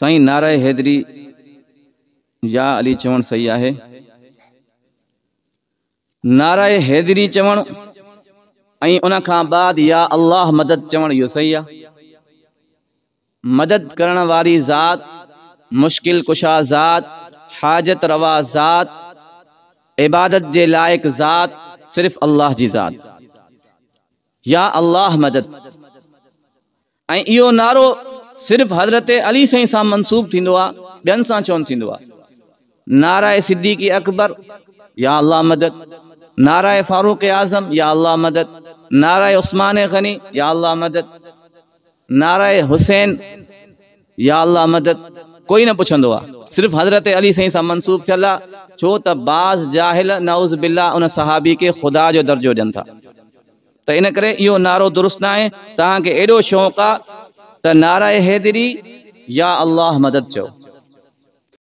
سائين نعره حيدري يا علي چوڻ صحيح آهي؟ نعره حيدري چوڻ ۽ ان کان بعد يا الله مدد چوڻ اهو صحيح آهي؟ مدد ڪرڻ واري ذات، مشڪل ڪشا ذات، حاجت روا ذات، عبادت جي لائق ذات صرف الله جي ذات. يا الله مدد. ۽ اهو نعرو صرف حضرت علي سائين سان منسوب ٿيندو آ ٻين سان ڇونه ٿيندو آ. نعره صديق اڪبر يا الله مدد، نعره فاروق اعظم يا الله مدد، نعره عثمان غني يا الله مدد، نعره حسين يا الله مدد ڪوئي نه پڇندو آ صرف حضرت علي سائين سان منسوب ٿيل آ ڇو ته بعض جاهل نعوذ بالله ان صحابي کي خدا جو درجو ڏين ٿا. ته ان ڪري اهو نعرو درست ناهي، توهان کي ايڏو شوق آ ته نعره حيدري يا الله مدد چئو.